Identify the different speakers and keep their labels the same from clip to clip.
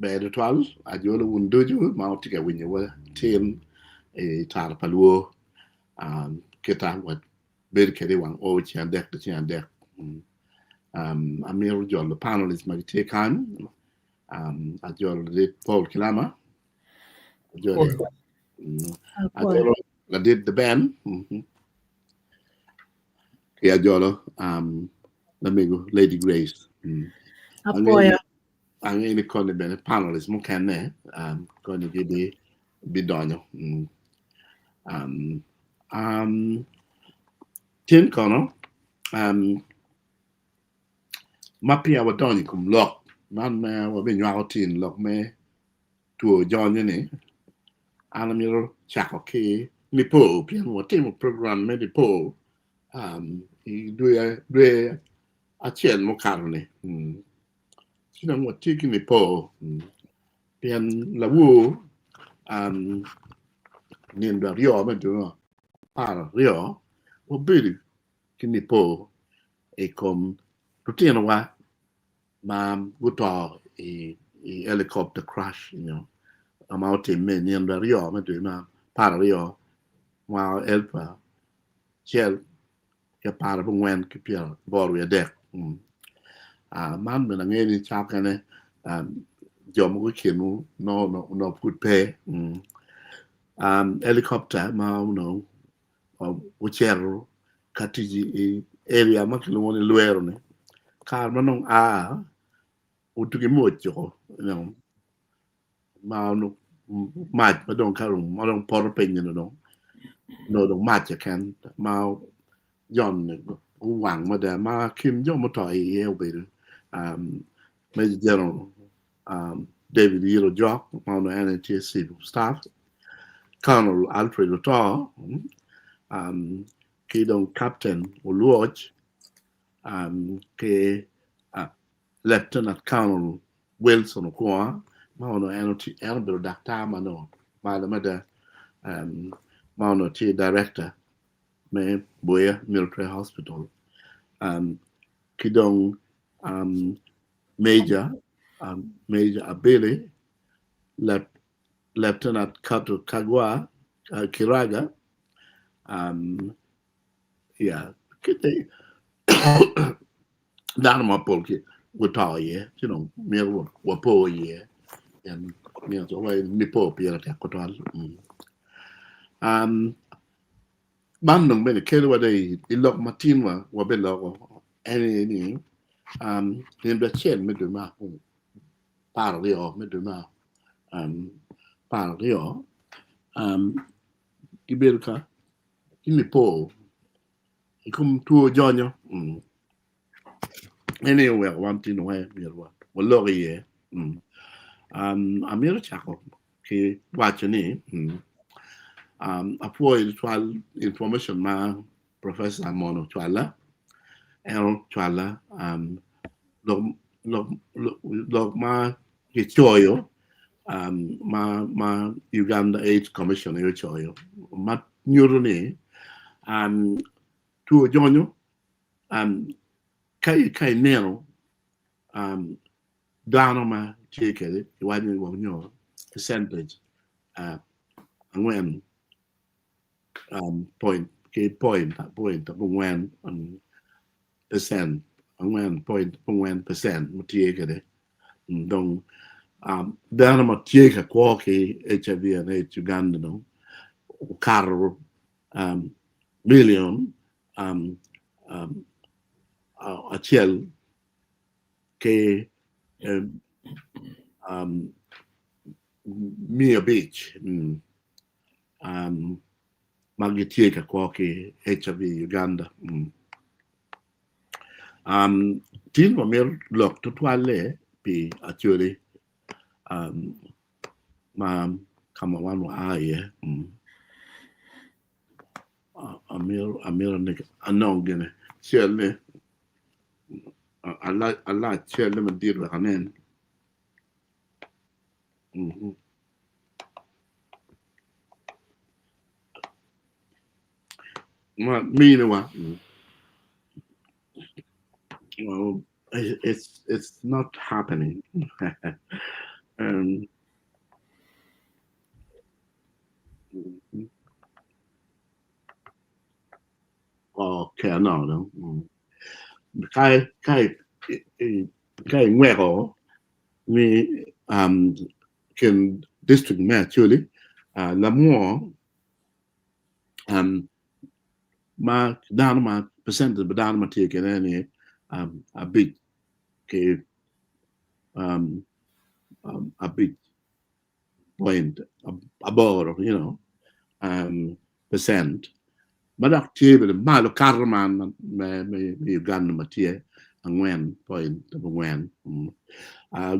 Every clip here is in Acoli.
Speaker 1: Ber tutwal ajolo wun ducu ma wutye ka winyowa tin i tara pa lwor kita wabedo kwede i wang oo ceng adek ki ceng adek. Amito jolo panelist ma gitye kany, ajolo ladit Paul Kilama, ajolo ladit The Ben ki ajolo lamego Lady Grace.
Speaker 2: Apwoyo.
Speaker 1: Angeyo ni koni bene panelist mukene koni gibidonyo. Tin kono ma peya wadonyo i kom lok man ma wabinywako tin lok me two jonyo-ni, an amito cako ki nipo pien watimo program me nipo i dwe acel mukato-ni. Ci dong watye ki nipo pien lawor nino aryo me dwe 12 wabedo ki nipo i kom lutinowa ma guto i helicopter crash nyo ma otimme i nino aryo me dwe me 12 mwaka elfu acel ki 40 ki 83. Man bene angeyo ni cawa mukene jo mogo i kinwu nongo onongo pud pe. Helicopter ma onongo ocito ka tic i area ma kilwongo ni Lwero-ni kare ma nongo aa otugi mwoc woko ma onongo mac ma dong ka dong ma dong poto piny-ni dong onongo dong mac keken ma joni guwang mada ma kin jo muto iye obedo Major General David Yilo Jok ma onongo en aye tye Chief of Staff, Colonel Alfred Oto ki dong Captain Oluoch ki Lieutenant Colonel Wilson Okwonga ma onongo en en obedo daktar ma onongo malo mada ma onongo tye director me Buea Military Hospital ki dong Major Major Abili Lieutenant Kato Kagwa Kiraga yeah dano mapol guto iye ci dong myero wapo iye pien myero nipo pire tek tutwal. Man dong bene kelo wa dong i lok ma tin wabiloko en aye ni nino acel me dwe me 12 me dwe me 12 gibedo ka ki nipo i kom two jonyo en aye oweko wan tye weng myero walok iye. Amito cako ki waco ni apwoyo tutwal information ma professor Mono ocwala en ocwala lok ma kicoyo ma Uganda AIDS Commission aye ocoyo ma nyuto ni two jonyo ka ineno dano ma tye kwede iwaco ni gwok nyo percentage angwen point ki point point abongwen percent 4.4 percent ma tye kwede dong dano ma tye ka kwo ki HIV and AIDS Uganda dong okato million acel ki 500 ma gitye ka kwo ki HIV i Uganda. Tin wamito lok tutwalle pi Acholi ma ka ma wan waa iye. Amito ni anong gine cal-li alac cal-li madit wek anen. Ma miniwa well it's it's not happening. Um, okay, anongo dong. Mm. Ka ka ka ingweko ni um, kin district me Acholi uh, Lamwo um, ma dano ma percentage pa dano ma tye kene ni um, abic ki um, um, 5.8 percent ma dok tye bene malo kato man me Uganda ma tye 4.4.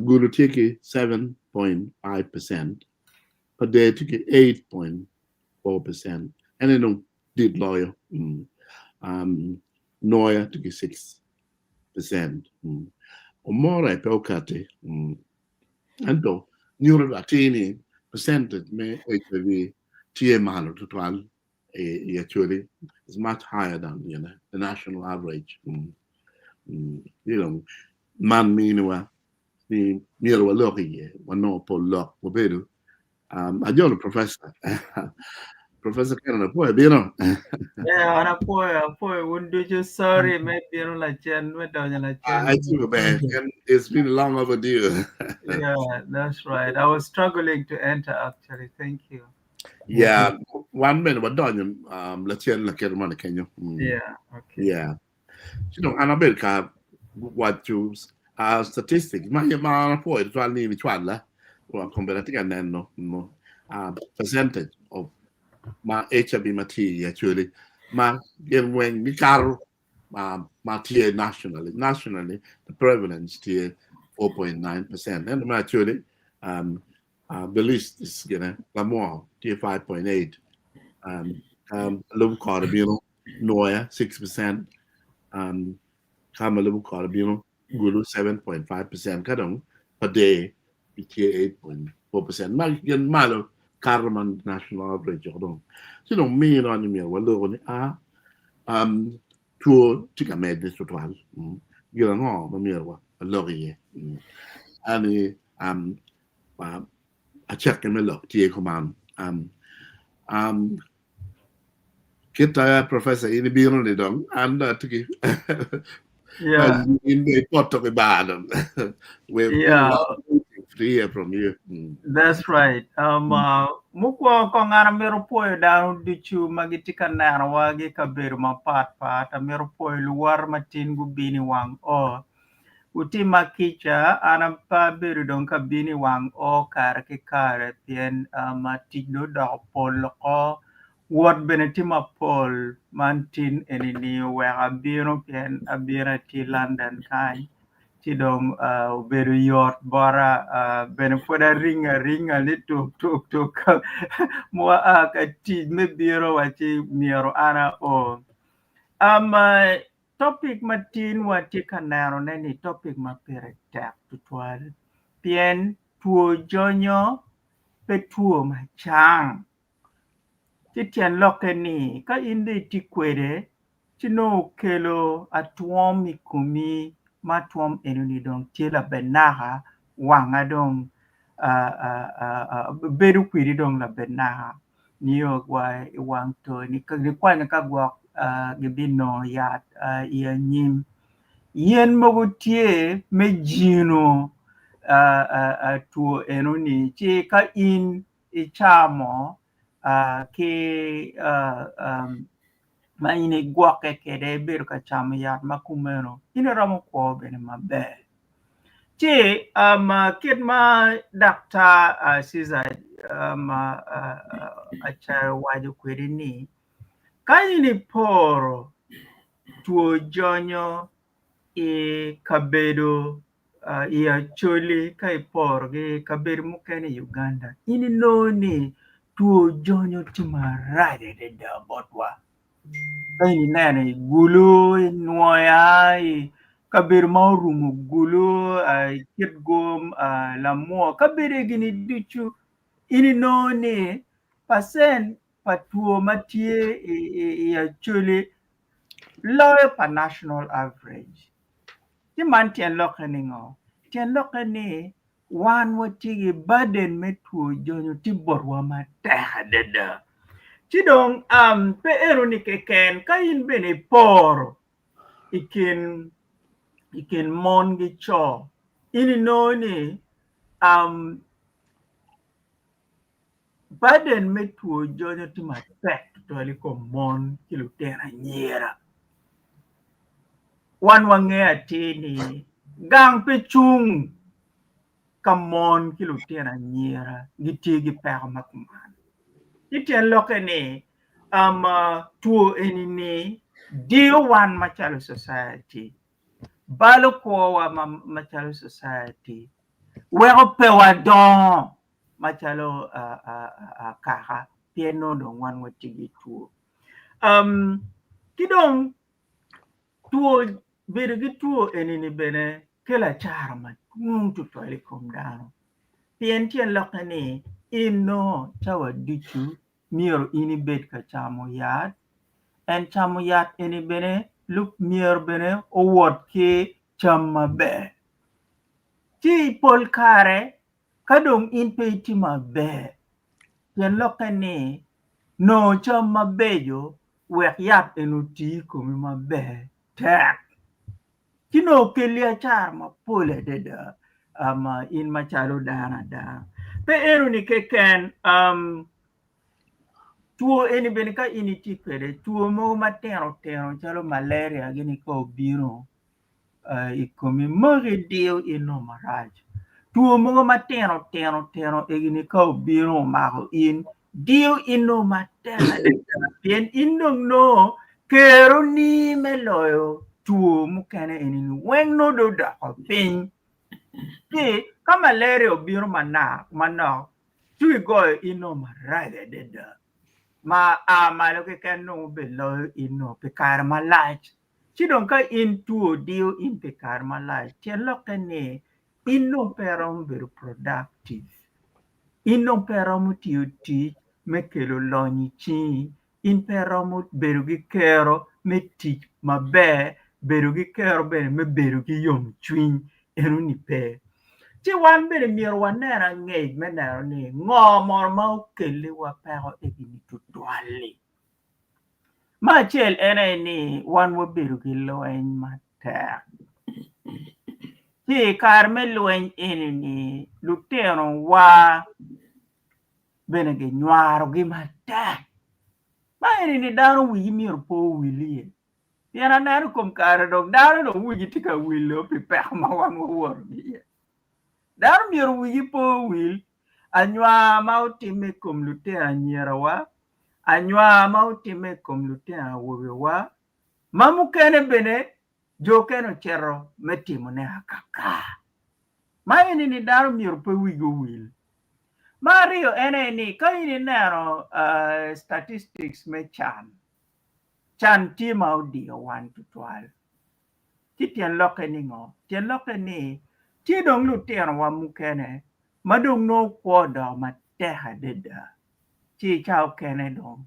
Speaker 1: Gulu tye ki 7.5 percent, Pader tye ki 8.4 percent, en aye dong dit loyo. Nwoya tye ki 6 percent. Omoro aye pe okati. Ento nyuto atir ni percentage me HIV tye malo tutwal i Acholi is much higher than you know, the national average. Mm. Mm. You know, man miniwa ni myero walok iye, wanongo pol lok, wabedo Um, ajolo professor. professor Kenneth apwoyo bino.
Speaker 3: Yeah, an apwoyo, apwoyo wun ducu. Sorry me bino lacen, me donyo lacen.
Speaker 1: I see maber. And it's been long overdue.
Speaker 3: Yeah, that's right. I was struggling to enter actually. Thank you.
Speaker 1: Yeah, wan bene wadonyo um, lacen laketo man kenyo.
Speaker 3: Mm. Yeah, okay.
Speaker 1: Yeah. Ci dong an abedo ka waco uh, statistics ma ma an apwoyo tutwal ni icwalla wa kombeddi atye ka neno no, uh, percentage of ma HIV ma tye i Acholi ma gin weng gikato ma ma tye nationally nationally the prevalence tye 4.9% ento me Acholi um, uh, the least is gine lamwo tye 5.8 um, um, lubo kore bino Nwoya 6%, um, ka ma lubo kore bino Gulu 7.5%, ka dong Pader tye 8.4%. Ma gin malo kato ma national average woko dong. Ci dong mino ni myero waloko ni a um, two tye ka medde tutwal. Mm. Gin ango ma myero walok iye? Mm. Ani um, uh, acakki me lok tye kuman. Um, um, Kit a professor in ibino ni dong an dong atye ki
Speaker 3: Yeah.
Speaker 1: in dong ipoto ki bar dong. We're
Speaker 3: Yeah.
Speaker 1: waiting to hear from you. Mm.
Speaker 3: That's right. Um, uh, mukwongo kong an amito pwoyo dano ducu ma gitye ka nenowa ki kabedo mapatpat. Amito pwoyo luwota ma tin gubino i wang ot. Wutimma kica, an pe abedo dong ka bino i wang o kare ki kare pien tic dong odoko pol oko, wot bene tye mapol man tin eni-ni oweko abino pien abino atye i London kany ci dong obedo yot bota bene pwod aringo aringa ni tuk tuk tuk ma aa ka tic me bino wa ci myero an ao. Topic ma tin watye ka nenone ni topic ma pire tek tutwal pien two jonyo pe two ma cang. Ci tyen lokke ni ka in dong itye kwede ci nongo okelo atwom i komi ma atwom enoni dong tye labenaka wanga dong bedo kwedi dong labenaka. nio wa i wang toni nikwanyo ka gwok gibinongo yat i anyim. Yen mogo tye me jino two enoni ci ka in icamo ki ma in igwokke kwede ibedo ka camo yat ma kumeno in iromo kwo bene maber. Ci kit ma Daktar Ceaser Acayo owaco kwede ni, ka in iporo two jonyo i kabedo i Acholi ka iporo ki kabedo mukene i Uganda in inongo ni two jonyo tye marac adada botwa. Ka in ineno i Gulu, i Nwoya, i kabedo ma orumo Gulu, i Kitgum, Lamwo, kabedo egini ducu in inongo ni pacen pa two ma tye i Acholi loyo pa national average. Ci man tyen lokke ni ngo? Tyen lokke ni. wan watye ki burden me two jonyo tye botwa matek adada. Ci dong um, pe eno-ni keken, ka in bene iporo i kin i kin mon ki co, in inongo ni um, burden me two jonyo tye matek tutwal i kom mon ki lutino anyira. Wan wangeyo atir ni gang pe cung ka mon ki lutino anyira gitye ki peko ma kuman. Ci tyen lokke ni um, two eni-ni diyo wan macalo society, balo kwowa macalo society, weko pe wadongo macalo kaka pien nongo dong wan watye ki two. Um, ki dong two bedo ki two eni-ni bene kelo acara madwong tutwal i kom dano pien tyen lokke ni in nongo cawa ducu myero in ibed ka camo yat en camo yat eni bene myero bene owot ki cam maber ci pol kare Ka dong in pe itye maber, tyen lokke ni nongo cam mabeco wek yat eni oti i komi maber tek. Ci nongo kelli acara mapol adada in macalo dano ada. Pe enoni keken, two eni bene ka in itye kwede, two mogo matino tino calo malaria gini ka obino i komi maki diyo in nongo marac two mogo matino tino tino egini ka obino omako in diyo in nongo matek adada pien in dong nongo keroni me loyo two mukene enini weng nongo dong odoko piny ci ka malaria obino manok ci igoyo in nongo marac adada ma a malo keken nongo obiloyo in nongo pi kare malac. Ci dong ka in two odiyo in pi kare malac, tyen lokke ni in dong pe iromo bedo productive. In dong pe iromo tiyo tic me kelo lonyo i cingi, in pe iromo bedo ki kero me tic maber, bedo ki kero bene me bedo ki yomcwiny, enoni pe. Ci wan bene myero wanen angec me neno ni ngo mono ma okelliwa peko eni tutwal-li. Me acel en aye ni wan wabedo ki lweny matek ci i kare me lweny eni-ni lutinowa bene ginywarogi matek ma eni-ni dano wigi myero pe owil iye pien aneno i kom kare dong dano dong wigi tye ka wilo pi peko ma wan wawoto ki iye. Dano myero wigi pe owil anywar ma otimme i kom lutino anyirawa, anywar ma otimme i kom lutino awobewa, ma mukene bene jo okene ocito me timone akaka. Ma eni-ni dano myero pe wigi owil. Me aryo en aye ni ka in ineno statistics me can, can tye ma odiyo wan tutwal. Ci tyen lokke ni ngo? Tyen lokke ni tye dong lutinowa mukene ma dong nongo kwo odoko matek adada ci i cawa okene dong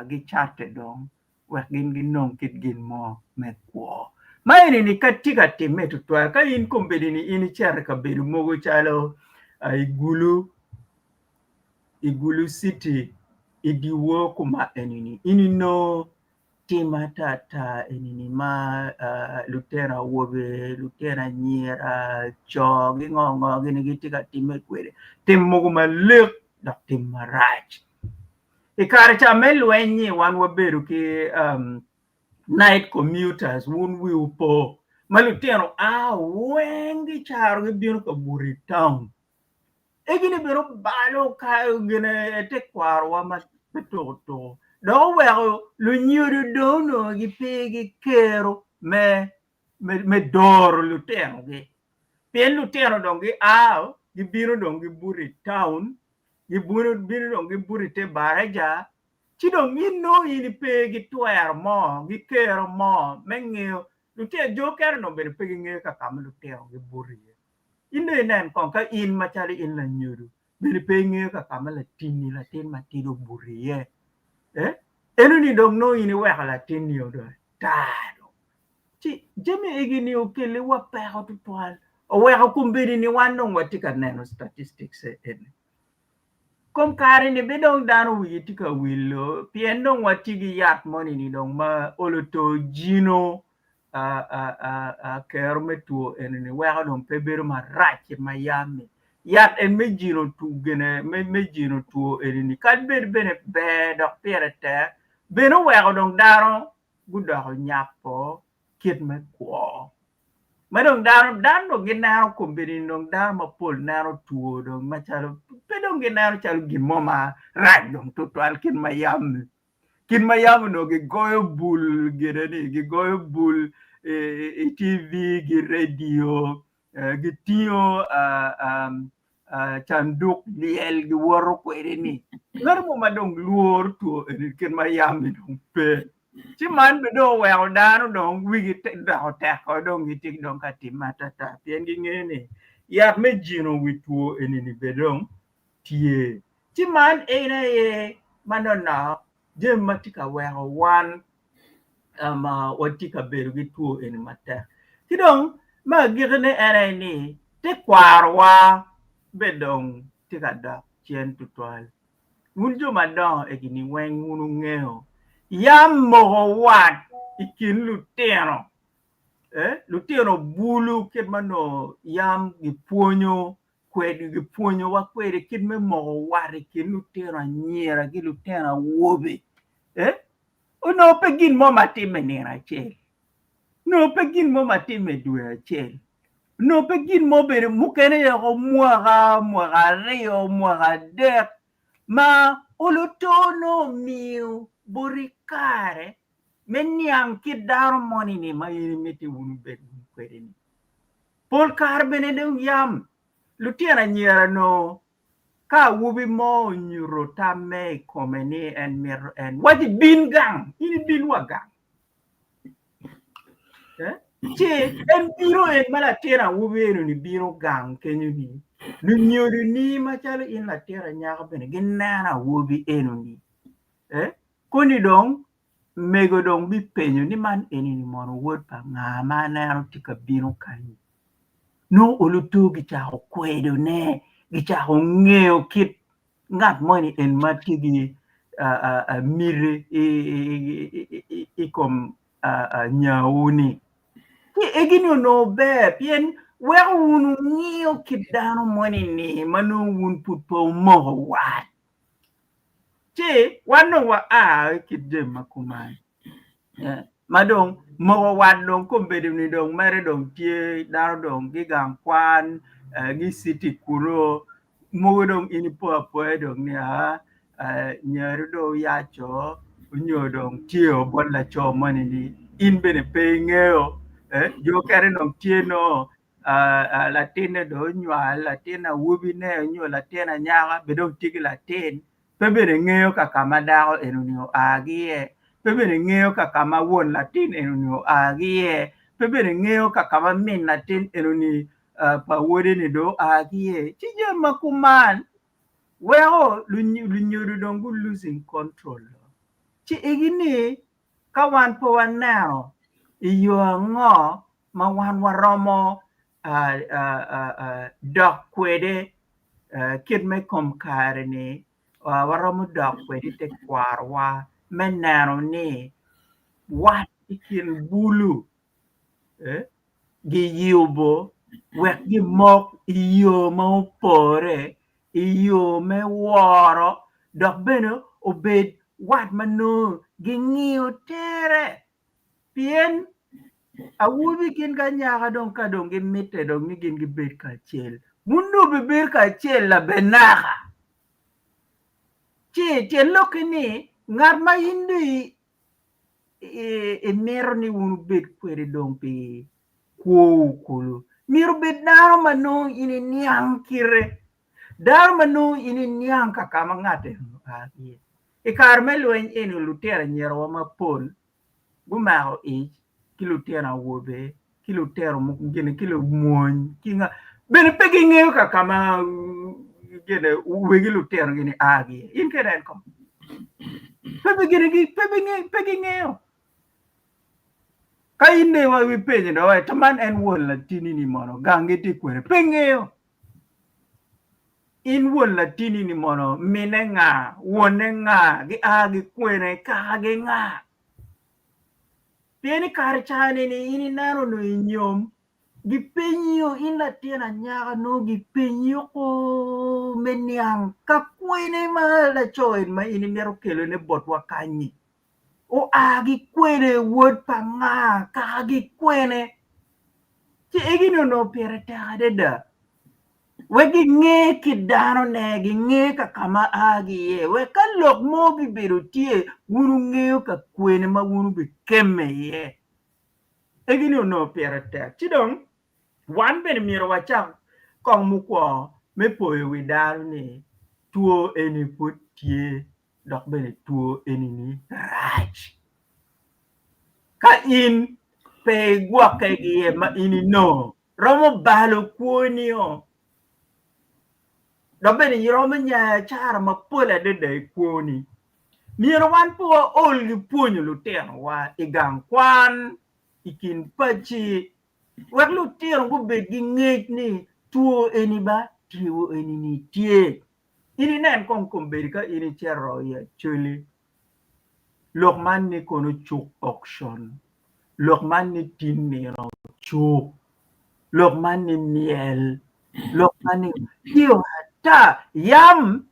Speaker 3: gicatte dong wek gin ginong kit gin mo me kwo. Ma eni-ni ka tye ka timme tutwal ka in kombeddi ni in icito i kabedo mogo calo i Gulu, i Gulu city i dyewor kuma eni-ni in inongo Tim atata eni-ni ma lutino awobe, lutino anyira, co ki ngo ngo gini gitye ka timme kwede tim mogo malik dok tim marac. I kare ca me lweny-nyi wan wabedo ki night commuters wun wiwu po ma lutino a weng gicaro gibino ka buto i taun Egini bene obalo gine tekwarowa ma pe tuko tuko dok oweko lunyodo dong onongo gipe ki kero me me doro lutinogi pien lutino dong gia gibino dong gibuto i taun gibino dong gibuto i te baraja ci dong in nongo in ipe ki twero mo ki kero mo me ngeyo lutino jo mukene onongo bene pe gingeyo ka ka ma lutino gibuto iye. In dong inen kong ka in macalo in lanyodo bene pe ingeyo ka ka ma latinni latin matidi obuto iye eh enoni dong nongo in iweko latinni dong ata dong ci jami egi-ni okeliwa peko tutwal. Oweko kombeddi ni wan dong watye ka neno statistics eni. Kom kare-ni be dong dano wigi tye ka wilo pien dong watye ki yat moni-ni dong ma olo to jino kero me two eni-ni weko dong pe bedo marac kit ma yam-mi. Yat en me jino gine me jino two eni-ni kadi bed bene ber dok pire tek bene oweko dong dano gudoko nyapo kit me kwo. Ma dong dano dano dong gineno kombeddi dong dano mapol neno two dong macalo pe dong gineno calo gin mo marac dong tutwal kit ma yam-mi. Kit ma yam onongo gigoyo bul gine-ni gigoyo bul i TV ki redio gitingo canduk lyel giwoto kwede-ni ngat mo ma dong lworo two eni kit ma yam-mi dong pe. Ci man bene dong oweko dano dong wigi doko teko dong gitye dong ka timme atata pien gingeyo ni yat me jino wi two eni-ni bene dong tye. Ci man en aye manonok jami ma tye ka weko wan ma watye ka bedo ki two eni matek. Ki dong me agikkine en aye ni tekwarowa bene dong tye ka dok cen tutwal. Wun jo madongo egini weng wun wungeyo yam moko wat i kin lutino, lutino bulu kit ma onongo yam gipwonyo kwede gipwonyowa kwede kit me moko wat i kin lutino anyira ki lutino awobe eh onongo pe gin mo ma timme nino acel onongo pe gin mo ma timme dwe acel onongo pe gin mo bene mukene yoko mwaka mwaka aryo mwaka adek ma oluto nongo omiyo boti kare me niang kit dano moni-ni ma in imiti wun wubed kwede-ni. Pol kare bene dong yam lutino anyira nongo ka awobi mo onyuto tamme i kome ni en mito en waci bin gang, in ibin wa gang. Ci en bino en ma latin awobi eno-ni bino gang kenyo-ni, lunyodoni macalo in latin anyaka bene gineno awobi eno-ni. Koni dong Mego dong bipenyo ni man eni-ni mono wod pa nga ma aneno tye ka bino kany-nyi? Nongo oluto gicako kwedone, gicako ngeyo kit ngat moni en ma tye ki miti i kom nyawu-ni. Ci egi-ni onongo ber pien weko wun wungiyo kit dano moni-ni ma nongo wun pud pe wumoko wat. Ci wan dong wa a i kit jami ma kuman ma dong moko wat dong kombeddi ni dong mere dong tye dano dong gigang kwan giciti kunu mogo dong in ipo apoya dong ni aa nyari dong oyaco nyo dong tye bot laco moni ni in bene pe ingeyo jo mukene dong tye nongo latinne dong onywal, latin awobine nyo latin anyaka bene dong tye ki latin pe bene ngeyo ka ka ma dako enoni oa ki iye, pe bene ngeyo ka ka ma won latin enoni oa ki iye, pe bene ngeyo ka ka ma min latin enoni pa wode-ni dong oa ki iye. Ci jami ma kuman weko lunyodo dong gu losing control. Ci egi-ni ka wan pe waneno i yo ango ma wan waromo dok kwede kit me kom kare-ni, waromo dok kwede i tekwarowa me neno ni wat i kin bulu giyubo wek gimok i yo ma opore, i yo me woro dok bene obed wat ma nongo gingiyo tere Pien awobi gin ki anyaka dong ka dong gimitte dong ni gin gibed kacel, wun dong wubibedo kacel labenaka. Ci tyen lokke ni ngat ma in dong imito ni wun wubed kwede dong pi kwowu kulu myero obed dano ma nongo in iniang kite, dano ma nongo in iniang ka ka ma ngat eni oa ki iye. I kare me lweny eni lutino anyirawa mapol gumako ic ki lutino awobe ki lutino gine ki lumony ki nga bene pe gingeyo ka ka ma gine wegi lutino gini a ki iye in kede en kong pe gine pe gingeyo. Ka in dong iwa ibipenyo dong wai to man en won latini ni mono gangi tye kwene? Pe ngeyo. In won latini ni mono mine nga, wonne nga, gia ki kwene, kaka gi nga? Pien i kare ca-ni ni in ineno onongo inyom Gipenyo in latin anyaka nongo gipenyi oko me niang ka kwene ma laco eni ma in imito kelone botwa kany-nyi oa ki kwene, wod pa nga, kaka ki kwene. Ci egini onongo pire tek adada wek ginge kit danone, ginge ka ka ma a ki iye wek ka lok mo bibedo tye wun wungeyo ka kwene ma wun wubikemme iye. Egi ni onongo pire tek. Ci dong, wan bene myero wacak kong mukwongo me poyo wi dano ni two eni pud tye dok bene two eni-ni rac. Ka in pe igwokke ki iye ma in inongo, romo balo kwoni-o. Dok bene iromo nyayo acara mapol adada i kwoni. Myero wan pe waol ki pwonyo lutinowa i gang kwan, i kin paci, wek lutino gubed ki ngec ni two eni ba, two eni-ni tye. In inen kong kombeddi ka in icito i Acholi, lok man ni kono cuk auction, lok man ni tin nino cuk, lok man ni myel, lok man ni tye ata. Yam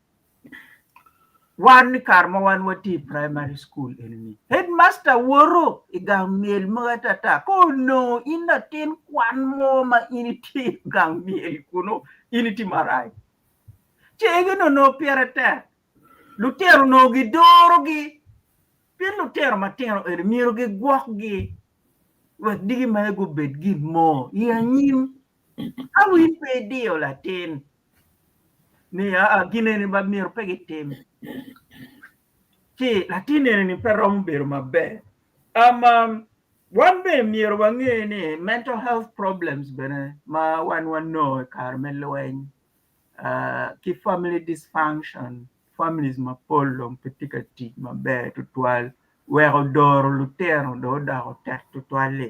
Speaker 3: wan i kare ma wan watye i primary school eni, headmaster woto i gang myel mogo atata ka onongo in latin kwan mo ma in itye i gang myel kunu in itye marac. Ci egoni onongo pire tek. Lutino onongo gidorogi pien lutino matino eni myero gigwokgi wek diki mere gubed gin mo i anyim. Ka in pe idiyo latin ni aa gin eni ba myero pe gitim ci latin eni pe romo bedo maber. Wan bene myero wange ni mental health problems bene ma wan wanongo i kare me lweny ki family dysfunction, families mapol dong pe tye ka tic maber tutwal weko doro lutino dong odoko tek tutwal-li.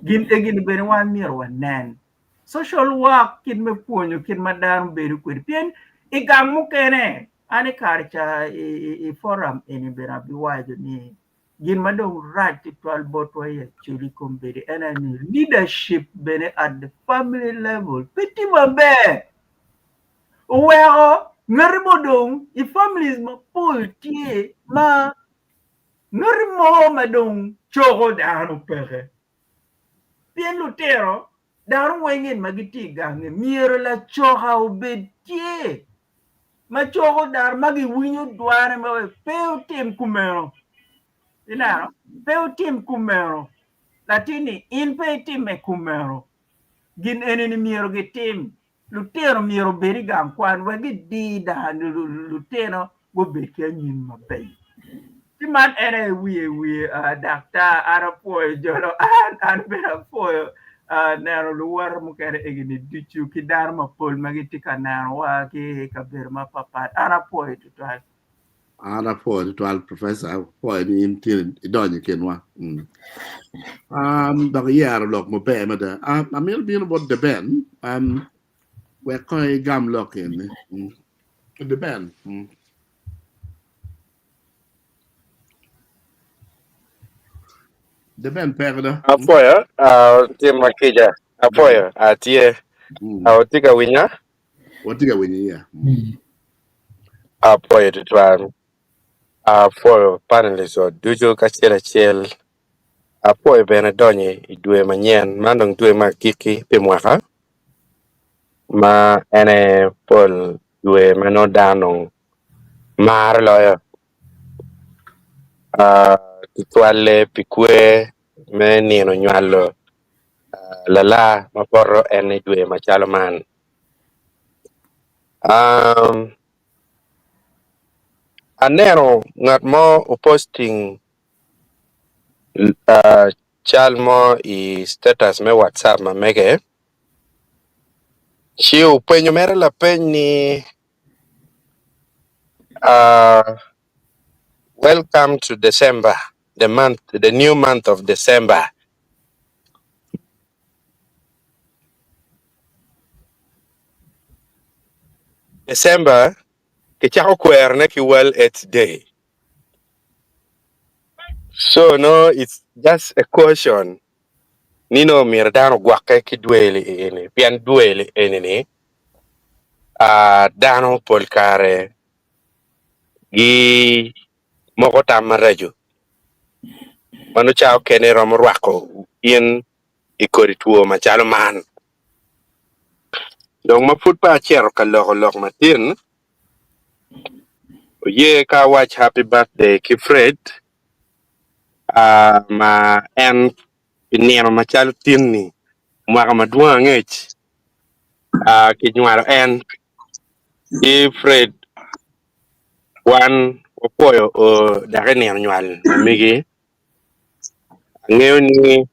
Speaker 3: Gin egini bene wan myero wanen. Social work kit me pwonyo kit ma dano bedo kwede pien i gang mukene an i kare ca i forum eni bene abiwaco ni Gin ma dong rac tutwal botwa i Acholi kombeddi en aye ni leadership bene at the family level pe tye maber. Oweko ngati mo dong i families mapol tye ma ngati mo ma dong coko dano peke. Pien lutino dano weng gin ma gitye i gangi myero lacoka obed tye ma coko dano ma giwinyo dwane ma wek pe otim kumeno. Ineno? Pe otim kumeno. Latinni, in pe itimme kumeno. Gin eni-ni myero gitim. Lutino myero obed i gang kwan wek gidi dano, lutino gubed ki anyim maber. Ci man en aye wiye wiye daktar, an apwoyo jolo an, an bene apwoyo neno luwota mukene egini ducu ki dano mapol ma gitye ka nenowa ki i kabedo mapatpat. An apwoyo tutwal.
Speaker 1: An apwoyo tutwal Professor, apwoyo ni in tye idonyo i kinwa. Mm. Um, dok iyero lok maber mada. Um, amito bino bot Deben, um, wek kong igam lok eni. Mm. Deben. Mm. Deben peke do.
Speaker 4: Apwoyo, uh, tim ma kica. Apwoyo, atye.
Speaker 1: Mm.
Speaker 4: Uh, tye ka winya?
Speaker 1: Watye ka winyo iya. Mm.
Speaker 4: Apwoyo tutwal. Apwoyo panelists wa ducu kacel acel. Apwoyo bene donyo i dwe manyen, man dong dwe me agikki pi mwaka ma ene pol dwe ma nongo dano dong maro loyo uh, tutwalle pi kwer me nino nywalo uh, lala ma poto en i dwe macalo man. Um, aneno ngat mo oposting uh, cal mo i status me WhatsApp ma mege ci openyo mere lapeny ni uh, welcome to December, the month, the new month of December. December kicako kwerone ki World AIDS Day. So no it's just a caution ni nongo myero dano ogwokke ki dweli eni pien dweli eni ni ah, dano pol kare gi moko tam maraco ma nongo ca okene romo rwako in i kodi two macalo man. Dong ma pud pe acito ka loko lok matin, oye ka awac happy birthday ki Fred ma en pi nino macalo tin-ni mwaka madwong angec kinywalo en ki Fred wan wapwoyo o dok i nino nywal ma megi. Angeyo ni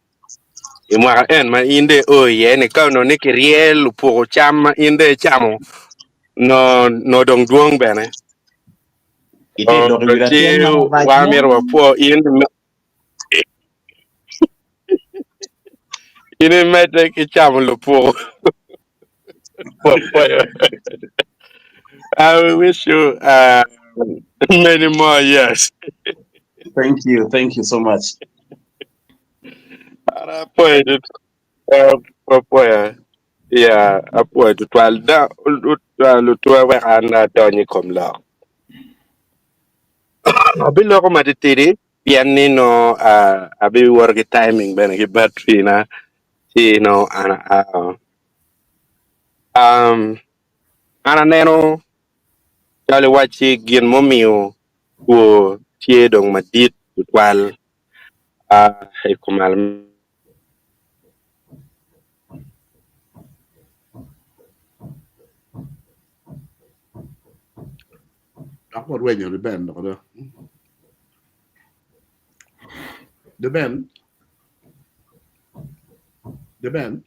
Speaker 4: i mwaka en ma in dong io iye ni ka onongo ni kirye lupuko cam ma in dong icamo nongo dong dwong bene.
Speaker 5: Itye lok i wi
Speaker 4: Ci
Speaker 5: latin ma rac
Speaker 4: wan
Speaker 5: mo.
Speaker 4: myero wapwo in in imedde ki camo lupuko. Wapwoyo. I wish you many more years.
Speaker 5: Thank you. Thank you so much.
Speaker 4: Apwoyo apwoyo ya apwoyo tutwal da lutwa wek an adony i kom lok. Abiloko matitidi pien ni nongo abiwoto ki timing bene ki battery na ci nongo an aa. Um, an aneno calo iwacci gin mumiyo two tye dong madit tutwal i kom
Speaker 1: Dok warwenyo Reuben dok do. Reuben. Reuben.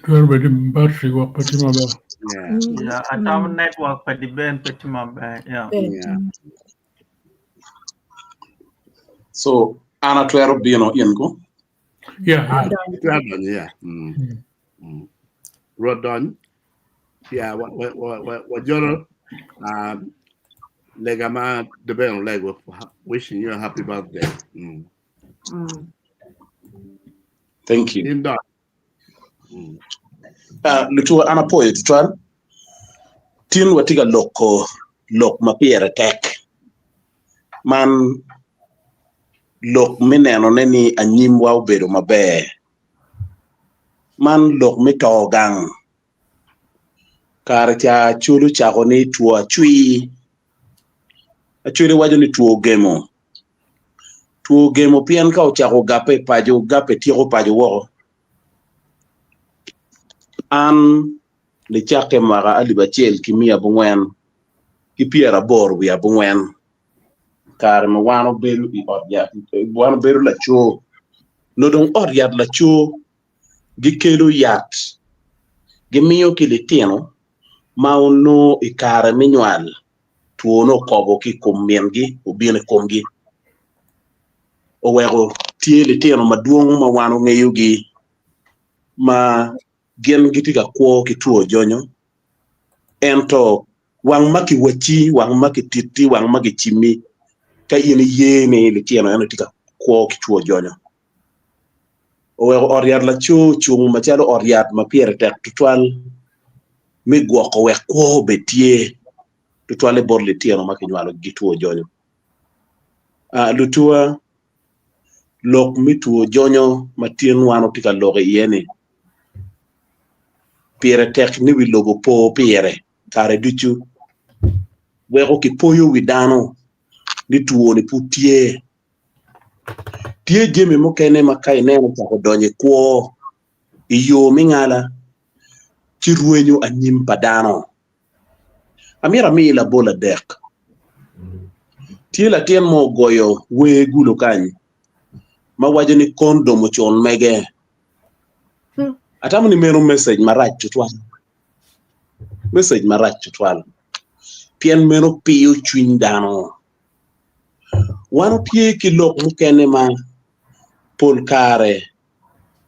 Speaker 6: Twero bedo ni battery gwok pe tye maber.
Speaker 1: Yeah.
Speaker 3: Yeah, atamo network pa Diben pe tye maber. Yeah.
Speaker 1: Yeah.
Speaker 5: So an atwero bino in ko.
Speaker 6: Yeah, yeah.
Speaker 1: Itwero donyo, yeah. Rwot dony. Yeah, wa wa wa wa wajolo lega ma Deben olego wishing you a happy birthday.
Speaker 5: Thank you.
Speaker 1: In dony.
Speaker 5: Lutuwa an apwoyo tutwal. Tin watye ka loko lok ma pire tek. Man lok me nenone ni anyimwa obedo maber. Man lok me to gang. Kare ca Acholi ocako ni two acwir. Acholi waco ni two gemo. Two gemo pien ka ocako gape i paco, gape tyeko paco woko. An nicakke mwaka alip acel ki miya abongwen ki pyeraboro wiye abongwen kare ma wan obedo i ot yat, wan obedo laco, nongo dong ot yat laco gikelo yat gimiyo ki litino ma onongo i kare me nywal two nongo okobo ki i kom mingi obino i komgi oweko tye litino madwong ma wan ongeyogi ma gin gitye ka kwo ki two jonyo ento wang ma kiwacci, wang ma kititti, wang ma kicimmi ka in iye ni litino eno tye ka kwo ki two jonyo. Oweko ot yat laco ocung macalo ot yat ma pire tek tutwal me gwoko wek kwo obed tye tutwalle bot litino ma kinywalo ki two jonyo. Lutuwa, lok me two jonyo ma tin wan watye ka lok iye-ni pire tek ni wi lobo po pire kare ducu weko kipoyo wi dano ni two-ni pud tye. Tye jami mukene ma ka ineno ocako donyo i kwo i yo me ngala ci rwenyo anyim pa dano. Amito ami labol adek. Tye latin mo ogoyo wer gulo kany ma waco ni kondom ocun mege. Atamo ni meno message marac tutwal. Message marac tutwal pien meno piyo cwiny dano. Wan watye ki lok mukene ma pol kare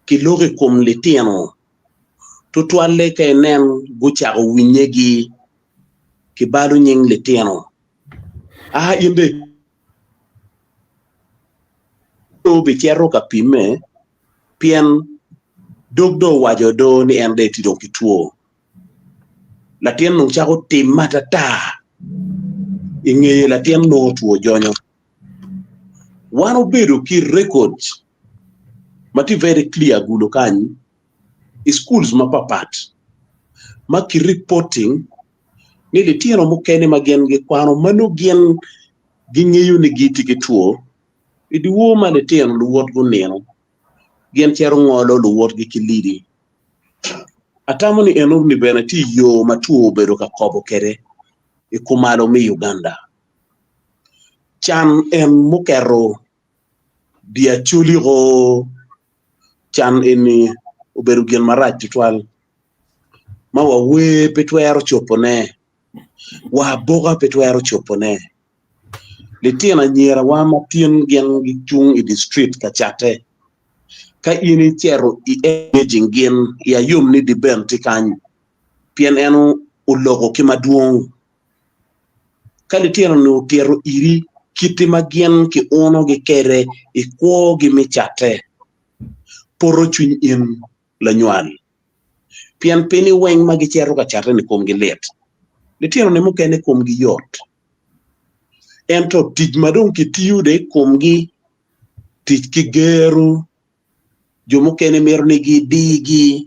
Speaker 5: kiloko i kom litino. Tutwalle ka inen gucako winyegi kibalo nying litino. Aa in dong obicito ka pimme pien dog dong owaco do ni en dong etye dong ki two. Latin dong cako timme atata i ngeye latin nongo two jonyo. Wan obedo ki records ma tye very clear gudo kany i schools mapapat ma ki reporting ni litino mukene ma gin gikwano ma nongo gin gingeyo ni gitye ki two i dyewor ma litino luwot gunino gin cito ngolo luwotgi ki lidi. Atamo ni enoni bene tye yo ma two obedo ka kobo kwede i kumalo me Uganda. Can en muketo dye Acholi-ko can eni obedo gin marac tutwal ma wa wer pe twero cobone, wa aboka pe twero cobone. Litino anyirawa ma tin gin gicung i dye street ka catte, ka in icito i engaging gin i ayom ni Diben tye kany pien en oloko ki madwong. Ka litino-ni otito iri kite ma gin kiunogi kwede i kwogi me catte, poto cwiny in lanywal. Pien pe ni weng ma gicito ka catte-ni komgi lit. Litino-ni mukene komgi yot, ento tic ma dong kitiyo dong i komgi, tic ki gero, jo mukene mito ni gidigi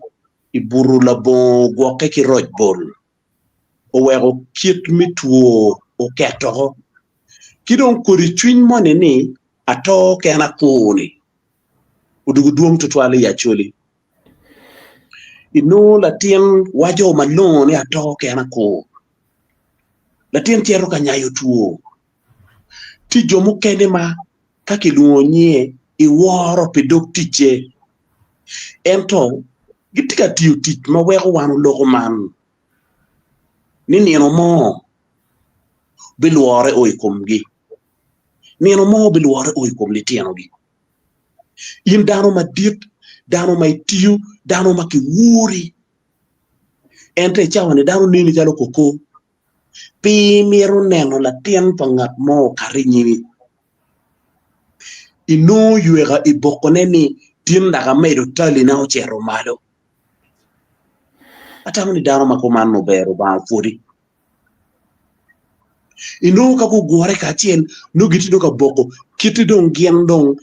Speaker 5: i buto labongo gwokke ki roc bol. oweko kit me two oketo ki dong kodi cwiny moni ni ato kena akur-ni odwogo dwong tutwal i Acholi. Inongo latin waco malongo ni ato kena akur, latin cito ka nyayo two, tye jo mukene ma ka kilwongo nyinge iworo pi dog ticce ento gitye ka tiyo tic ma weko wan oloko man ni nino mo bilwore o i komgi, nino mo bilwore o i kom litinogi. In dano madit, dano ma itiyo, dano ma kiwuri, ento i cawa-ni dano neni calo koko pe imito neno latin pa ngat mo okato i nyimi. Inongo yweka i bokone ni tin dok amedo talina ocito malo. Atamo ni dano ma kuman ober Rubanga opwodi. Inongo ka gugure kacel nongo gitye dong ka boko kite dong gin dong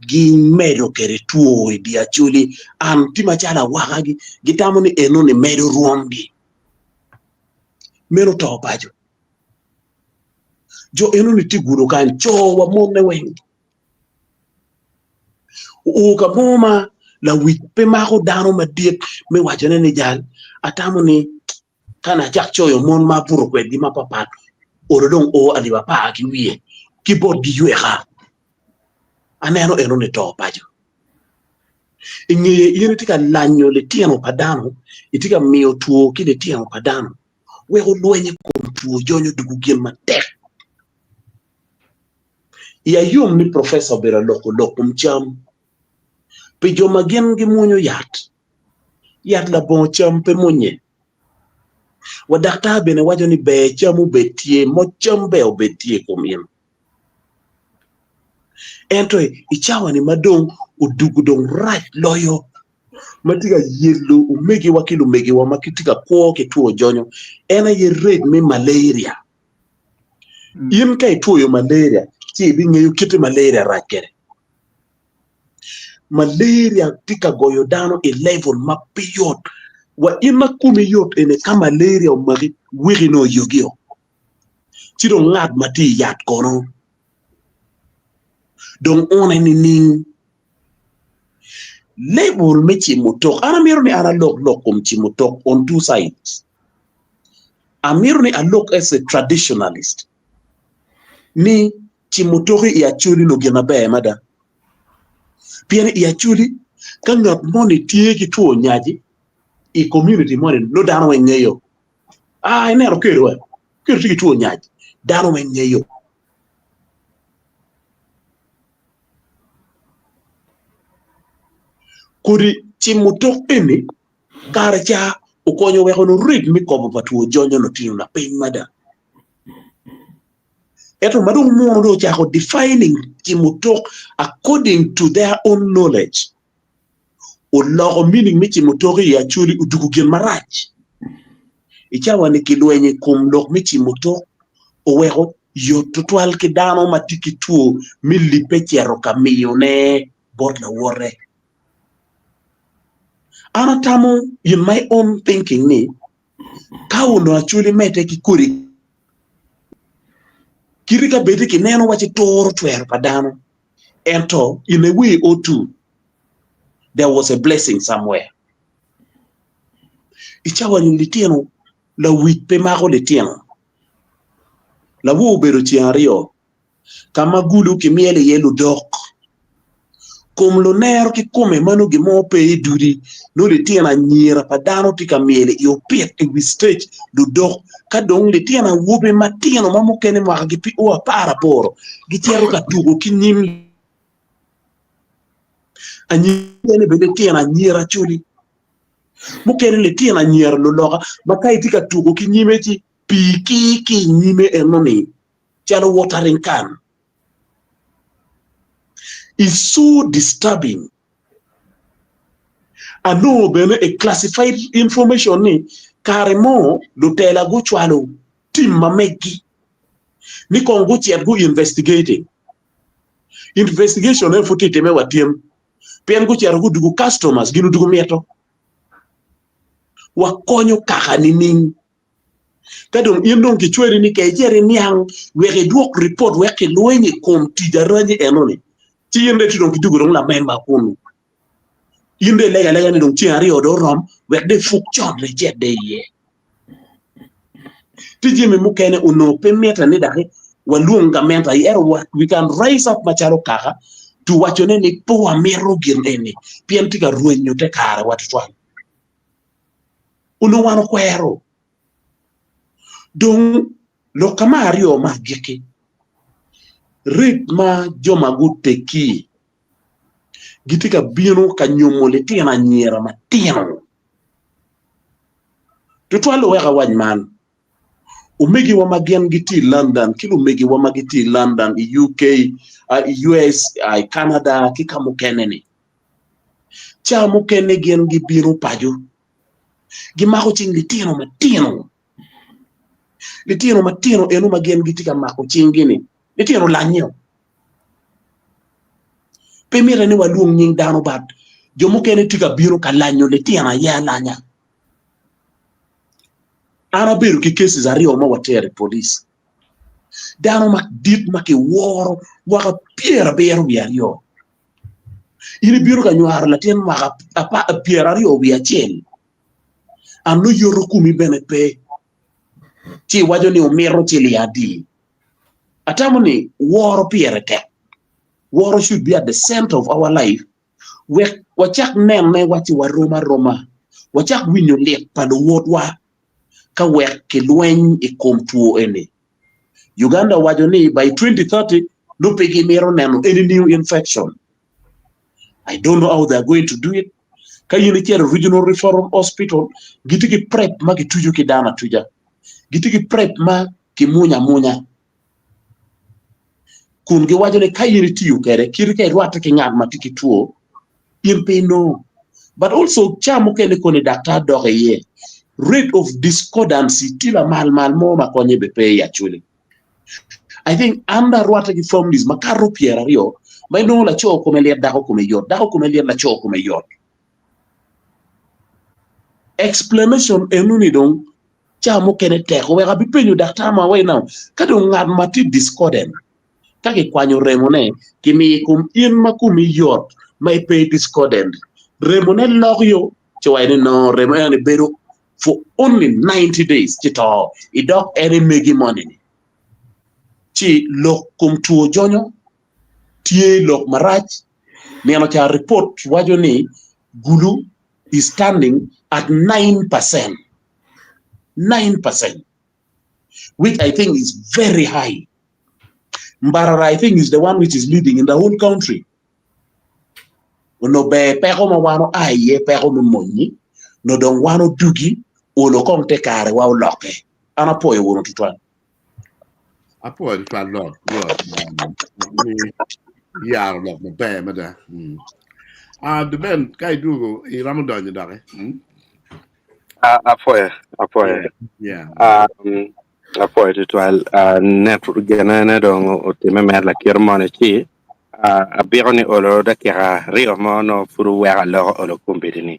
Speaker 5: gimedo kwede two i dye acholi an tye macalo awakagi gitamo ni enoni medo rwomgi. Meno to paco. Jo enoni tye gudo kany co wa monne weng. Oo ka mo ma lawic pe mako dano madit me wacone ni jal atamo ni ka nacak coyo mon ma abuto kwedgi mapapat olo dong o alip apar ki wiye ki botgi yweka aneno enoni to paco. I ngeye in itye ka lanyo litino pa dano itye ka miyo two ki litino pa dano wek olweny i kom two jonyo dugu gin matek. I ayom ni profesa obedo aloko lok kom cam pi jo ma gin gimwonyo yat. Yat labongo cam pe mwonye. Wa daktar bene waco ni ber cam obed tye, moc cam ber obed tye i kom in. Ento i cawa-ni ma dong odugo dong rac loyo, ma tye ka yelo omegiwa ki lumegiwa ma gitye ka kwo ki two jonyo, en aye rate me malaria. In ka itwoyo malaria ci ibingeyo kit ma malaria rac kwede. Malaria tye ka goyo dano i level ma pe yot wa in ma komi yot eni ka malaria omaki weki nongo oyogio ci dong ngat ma tye i yat kono dong one nining? Level me cimo tok an amito ni an alok lok kom cimo tok on two sides. Amito ni alok as a traditionalist ni cimo toki i Acholi nongo gin maber mada pien i Acholi ka ngat moni tye ki two nyaci i community moni nongo dano weng ngeyo aa ineno kelo wa kelo tye ki two nyac dano weng ngeyo. Kodi cimo tok eni. Kare ca okonyo weko onongo rate me kobo pa two jonyo onongo tye lapiny mada. Ento ma dong muno dong ocako defining cimo tok according to their own knowledge, oloko meaning me cimo tok i Acholi odugo gin marac. I cawa-ni kilwenyo i kom lok me cimo tok oweko yot tutwal ki dano ma tye ki two me libbe cito ka miyone bot lawote. An atamo in my own thinking ni ka onongo Acholi medde ki kodi kite ka bed ni kineno waci turo twero pa dano ento in a way or two there was a blessing somewhere. I cawa ni litino lawic pe mako litino lawor obedo ceng aryo ka ma gulu kimyelo iye ludok. Kom lunero kikome ma nongo gin mo pe i dudi, nongo litino anyira pa dano tye ka myel i opit i wi citec ludok, ka dong litino awobe matino ma mukene mwakagi pe o aparaboro gicito ka tuko ki nyim anyira mukene bene litino anyira coli, mukene litino anyira luloka ma ka itye ka tuko ki nyime ci pii kir ki i nyime enoni. calo watering can is so disturbing. Anongo bene a classified information ni kare mo lutela gucwalo team ma meggi ni kong gucit gu investigating. Investigation en pud tye time wa tyen pien gucito gudugo customers gin odugo mito wakonyo kaka nining? Ka dong in dong kicweri ni ke icit iniang wek idwok ripot wek kilweny i kom tic aranyi enoni, ci in dong itye dong kidwogo dong lamemba kunu. In dong ilego alega ni dong ceng aryo dong orom wek dong ipuk con dong icit dong iye. Tye jami mukene onongo pe mitte ni daki walwong gamente aye ento we can rise up macalo kaka to wacone ni pe wamito gin eni pien tye ka rwenyo te karewa tutwal. Onongo wan okwero. Dong lok ka me aryo me agikki, rate ma jo ma guteggi gitye ka bino ka nyomo litino anyira matino. Tutwal wek awac man, omegiwa ma gin gitye i London ki lumegiwa ma gitye i London, i UK, i US, i Canada ki ka mukene-ni, Ca mukene gin gibino paco, gimako cing litino matino, litino matino eno ma gin gitye ka mako cinggi-ni, litino olanyeo. Pe mitte ni walwong nying dano but jo mukene tye ka bino ka lanyo litino aye alanya. An abedo ki cases aryo ma watero i police, dano madit ma kiworo mwaka pyerabiro wiye aryo In ibino ka nywaro latin mwaka pyeraryo wiye acel, an nongo yoto komi bene pe, ci iwaco ni wumito ciling adi? Atamo ni woro pire tek, woro should be at the center of our life wek wacak nene waci warom aroma, wacak winyo lit pa luwotwa ka wek kilweny i kom two eni. Uganda owaco ni by 2030 nongo pe gimito neno any new infection. I don't know how they are going to do it. Ka in icito i Regional Referral Hospital, gitye ki prep ma kituco ki dano atuca. Gitye ki prep ma kimwonyo amwonya. Kun giwaco ni ka in itiyo kwede, kit ka irwatte ki ngat ma tye ki two, in pe inongo. But also ca mukene koni daktar dok iye, rate of discordancy tye lamal mal mo ma konye be pe i acholi. I think an dong arwatte ki families makato pyeraryo ma inongo laco kome lyet dako kome yot, dako kome lyet laco kome yot. Explanation enoni dong ca mukene tek oweko abipenyo daktar ma right now ka dong ngat ma tye discordant Ka kikwanyo remone, kimiyo i kom in ma komi yot ma ipe discordant, remone lok yo ci waco ni no remo eno-ni bedo for only 90 days ci to idok en emegi moni-ni. Ci lok kom two jonyo tye lok marac nino ca ripot waco ni Gulu is standing at 9%, 9%. which I think is very high. Mbarara I think is the one which is leading in the whole country. Ono ber peko ma wan oa iye peko me monyi, Nongo dong wan odugi olo kong te karewa olokke. An apwoyo wunu tutwal.
Speaker 1: Apwoyo tutwal lok Rwot ni iyaro lok maber mada. Mm. Ah, Ben, ka idwogo iromo donyo doki. Mm?
Speaker 4: Ah, apwoyo, apwoyo.
Speaker 1: Yeah.
Speaker 4: Um, apwoyo tutwal. Ah, net genene dong otimme mere lakite moni ci ah, abiko ni olo dakika ryo mo nongo pud oweko aloko olo kombeddi-ni.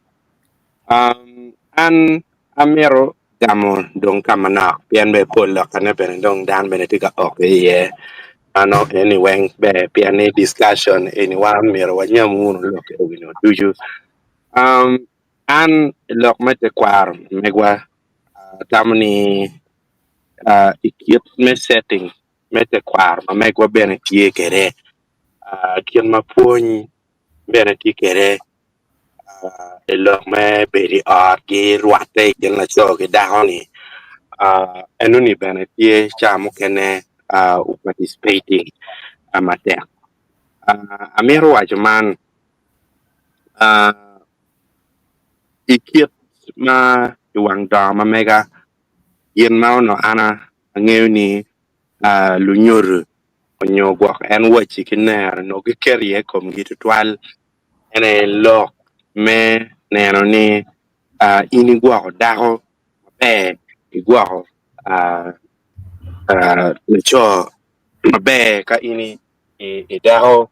Speaker 4: Um, an amito gamo dong ka manok pien bene pol lokkane bene dong dano bene tye ka ok iye. Mano eni weng ber pien ni discussion eni wan myero wanyam wunu lok eni ducu. Um, an i lok me tekwaro megwa atamo ni uh, i kit me setting me tekwaro ma megwa bene tye kwede, uh, kit ma pwony bene tye kwede i lok me bedo i ot ki rwatte i kin laco ki dako-ni enoni bene tye ca mukene participating matek. Amito waco man i kit ma i wang dongo ma mega gin ma onongo an angeyo ni lunyodo nyo gwok en wacci ki nero onongo giketo iye komgi tutwal En aye lok me neno ni in igwoko dako maber, igwoko laco maber ka in i dako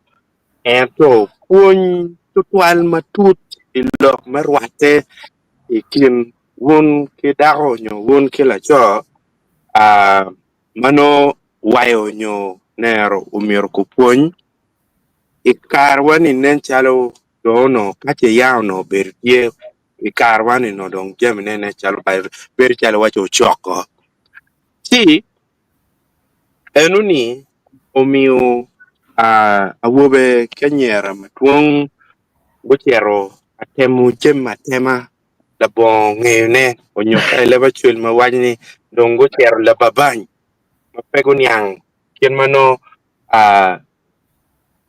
Speaker 4: ento pwony tutwal matut i lok me rwatte i kin wun ki dako nyo wun ki laco ma nongo wayo nyo nero omyero gupwony. I karewa-ni nen calo dong onongo ka ce yam onongo obedo tye i karewa-ni onongo dong jamine nen calo bedo calo iwaci ocoko. Ci enoni omiyo awobe ki anyira madwong gucito ka temo jami atema labongo ngeyone nyo ka i leb acel ma waco ni dong gucito lababany ma pe guniang kit ma nongo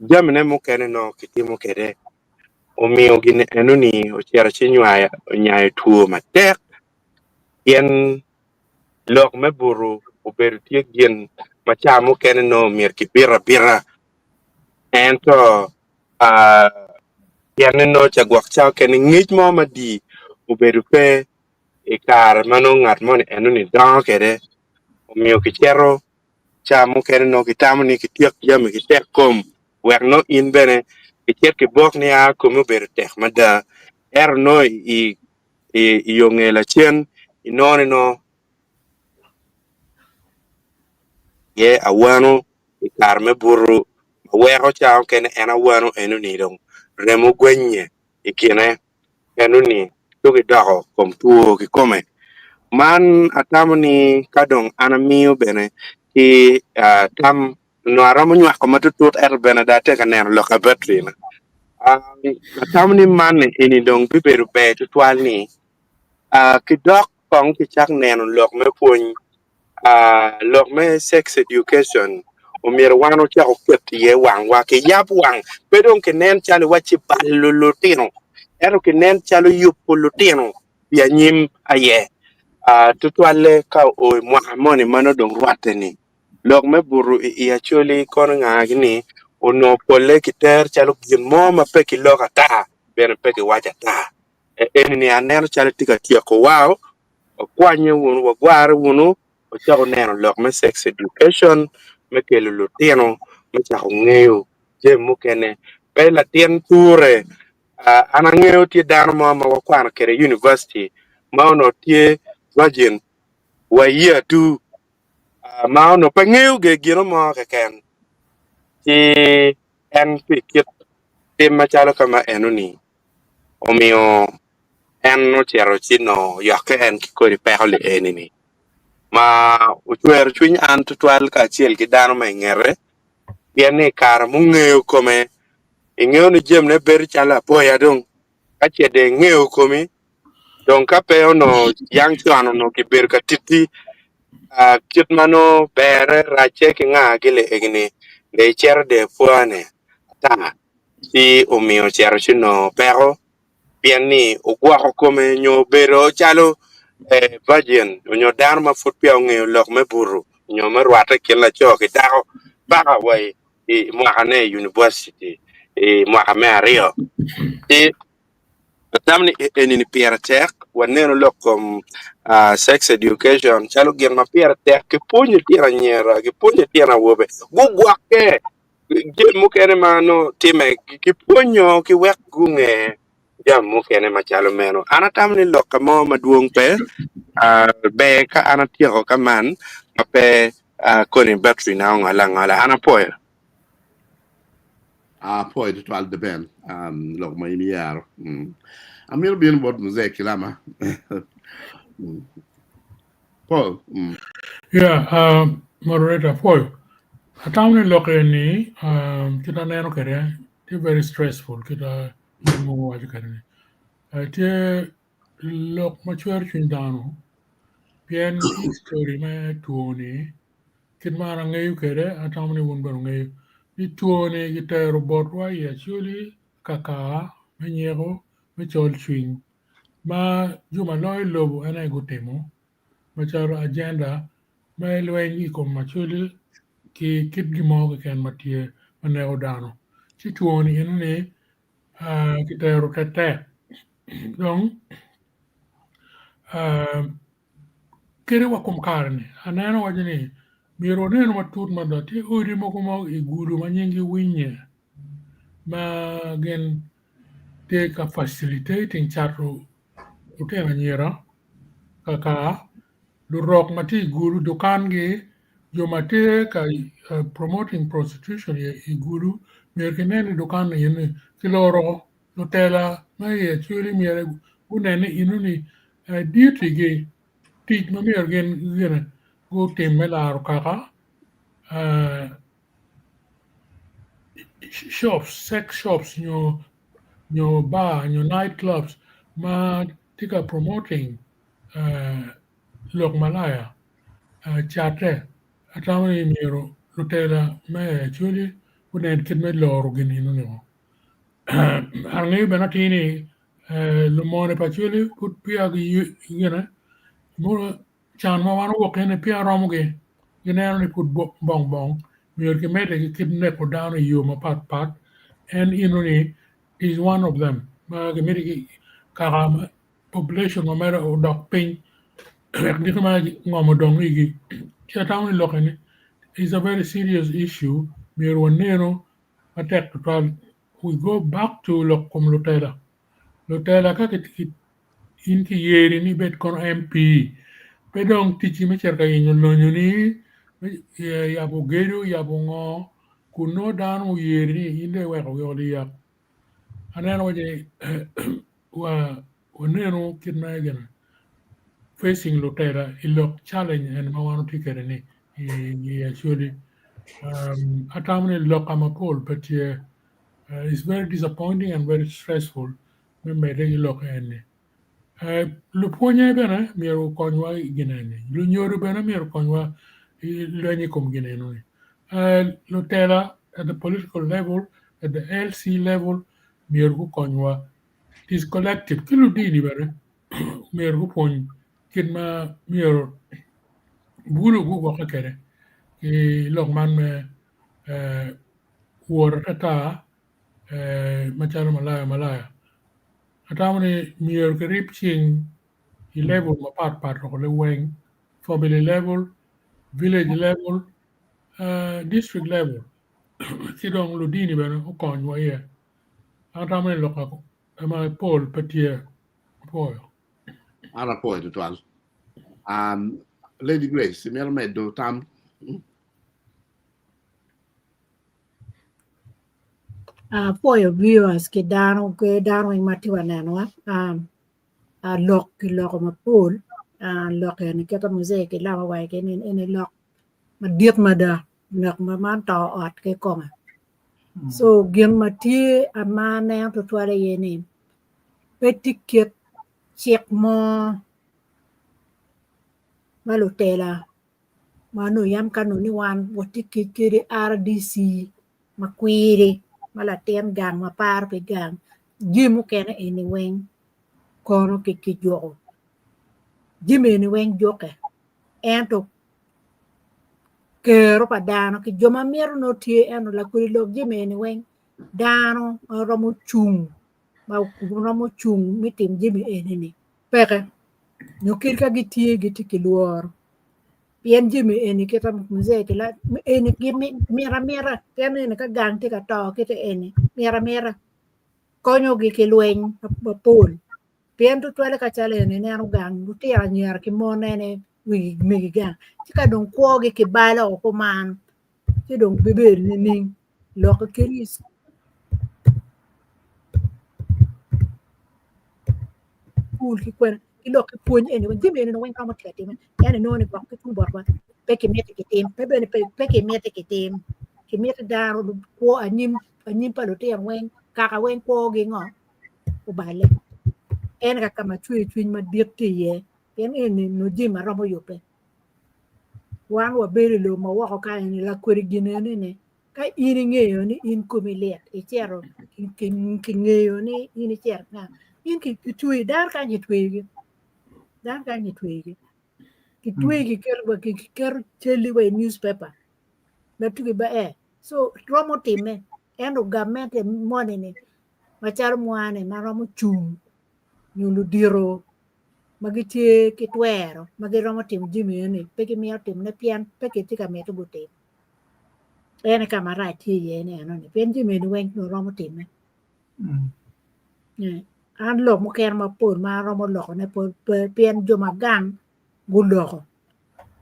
Speaker 4: Jamine mukene nongo kitimo kwede omiyo gin enoni ocito ci onyayo two matek pien lok me buto obedo tye gin ma ca mukene nongo myero kibit abita ento pienne nongo ca gwok ca mukene ngec mo madii obedo pe i kare ma nongo ngat moni enoni dongo kwede omiyo kicito Ca mukene nongo kitamo ni kityek jami ki tek kom wek nongo in bene icit ki bok ni aa komi obedo tek mada. Ento nongo i yo nge lacen inongo ni nongo iye awano i kare me buto ma weko ca mukene en awano eno-ni dong remo gwenye i kine. Enoni dong idoko kom two kikome. Man atamo ni ka dong an amiyo bene ki tam onongo aromo nywako matutut ento bene dong atye ka neno lok pa battery na. Atamo ni man eni dong bibedo ber tutwal ni kidok kong kicak neno lok me pwony lok me sex education omyero wan ocak oket iye wangwa kiyab wang pe dong kinen calo iwacci balo lutino ento kinen calo yubo lutino pi anyim aye tutwalle ka oo i mwaka moni ma nongo dong rwatte-ni. Lok me buto i Acholi kono ngagi-ni onongo polle kiter calo gin mo ma pe kiloko ata bene pe kiwaco ata. Eni-ni aneno calo tye ka tyeko wao Wakwanye wunu, wagware wunu, wacako neno lok me sex education me kelo lutino me cako ngeyo jami mukene. Pe latin ture, an angeyo tye dano mo ma wakwano kwede i university ma onongo tye virgin wa year two ma onongo pe ngeyo gin mo keken ci en pi kit tim macalo kama enoni omiyo En ocito ci nongo oyokke en ki kodi peko li eni-ni, ma ocwero cwiny an tutwal kacel ki dano ma i ngete, pien ni i kare mungeyo kome, ingeyo ni jamine bedo calo apoya dong, ka ce dong ingeyo komi, dong ka pe onongo yang con onongo kibedo ka titti kit ma nongo berre, racce ki nga gi li egi-ni, dong icito dong ipwone ata, ci omiyo ocito ci nongo peko. pien ni ogwoko kome nyo obedo calo virgin nyo dano ma pud peya ongeyo lok me buto nyo me rwatte i kin laco ki dako paka wa i mwakane i univaciti i mwaka me aryo. Ci atamo ni eni ni pire tek waneno lok kom sex education calo gin ma pire tek kipwonyo litino anyira kipwonyo litino awobe gugwokke jami mukene ma nongo timme kipwonyo ki wek gunge jami mukene macalo meno. An atamo ni lok ka mo madwong pe ber ka an atyeko ka man ma pe koni battery na ongole angola. An apwoyo.
Speaker 1: Apwoyo tutwal The Ben lok ma in iyero. Amito bino bot Mzee Kilama. Paul.
Speaker 6: Yeah, moderator apwoyo. Atamo ni lok eni kit aneno kwede tye very stressful kit ma in iwaco kwede ni. Tye lok ma cwero cwiny dano pien history me two ni kit ma an angeyo kwede atamo ni wun bene wungeyo ni two ni kitero botwa i Acholi kakar me nyeko me col cwiny ma jo ma loyo lobo en aye gutimo macalo agenda me lweny i kom Acholi ki kit gin mo keken ma tye ma neko dano ci two ni eno ni kitero tetek dong kadi wa kom kare-ni aneno waco ni myero wanenu matut mada tye odi mogo ma i gudo ma nyinggi winye ma gin tye ka facilitating cato lutino anyira kaka lurok ma tye i gudo dukangi jo ma tye ka promoting prostitution i gudo myero kinen ni dukan eni kiloro lutela ma i Acholi myero gunen ni eno-ni duty gi tic ma myero gin gine gutim me laro kaka shops sex shops nyo bar nyo night clubs ma tye ka promoting lok malaya catte atamo ni myero lutela me Acholi gunen kit me loro gin eno-ni. Angeyo bene atir ni lumone pa Acholi pud peya gine can ma wan owok iye ni peya romogi gineno ni pud bong bong myero kimedde ki kit neko dano i yo mapat pat en eno-ni is one of them ma gimito kaka population ma mere odok piny wek diki ma ngom odong igi ci atamo ni lok eni is a very serious issue myero wanenu matek tutwal we go back to lok kom lutela lutela ka in kiyeri ni ibed kono MP pe dong ticci me cito ka yenyo lonyoni yabo gedo yabo ngo kun nongo dano oyeri ni in dong iweko weko liyak aneno waci wanenu kit ma gin facing lutela i lok challenge eni ma wan watye kwede ni i Acholi atamo ni loka mapol pe tye it's very disappointing and very stressful me medde ki lok eni. Lupwonye bene myero okonywa i gin eni, lunyodo bene myero okonywa i lweny i kom gin eno ni. Lutela at the political level, at the LC level myero gukonywa. It is collective ki ludini bene myero gupwony kit ma myero bulu gugwokke kwede ki lok man me wot atata macalo malaya malaya. Atamo ni myero kirib cing i level mapat pat woko liweng, family level, village level, district level ci dong ludini bene okonywa iye. An atamo ni lok mapol pe tye apwoyo.
Speaker 1: An apwoyo tutwal. Lady Grace, imito medo tam?
Speaker 2: Apwoyo viewers ki dano ki dano weng ma tye ka nenowa lok kiloko mapol lok eni kit ma Muzee Kilama owaco kwede ni eni lok madit mada lok ma man to ot kikome so gin ma tye ma aneno tutwal aye ni pe tye kit cik mo ma lutela ma nongo yam ka nongo ni wan watye kede RDC ma kwiri ma latin gang ma paro pi gang jami mukene eni weng. kono ki kijuko jami eni weng jukke ento kero pa dano ki jo ma mito nongo tye ento lakodi lok jami eni weng dano ma romo cung ma romo cung me tim jami eni ni peke nyo kit ka gitye gitye ki lworo pien jami eni kit ma muzee eni mito amita pien eni ka gang tye ka to kite eni mito amita konyogi ki lweny mapol pien tutwalle ka calo eni ineno gang lutino anyira ki mon ene wigi megi gang ci ka dong kwogi kibalo kuman ci dong bibedo nining lok kadi i cukul ki kwene ki lok ki pwony eni jami eni weng romo tye atima ento inongo ni gwok ki tung botwa pe kimiti kitim pe bene pe kimiti kitim kimiti dano kwo anyim anyim pa lutino weng kaka weng kwogi ngo oballe en ka kama cwer cwiny madit tye iye pien eni nongo jami ma romo yubbe wan wabedo i lobo ma woko kany ni lakwedi gin eni ni ka in ingeyo ni in komi lit icito kingeyo ni in icito nga in kitweyi dano kany kitweyogi dano kany kitweyogi kitweyi kiketo calli wa i newspaper ma tuki ba ee so romo timme ento gamente moni ni macalo mwa-ni ma romo cung nyo ludito ma gitye ki twero ma giromo timo jami eni pe gimito timone pien pe gitye ka mito gutim en aye ka marac tye iye ni enoni pien jami eni weng nongo romo timme an lok mukene mapol ma aromo lokone pe pien jo ma gang guloko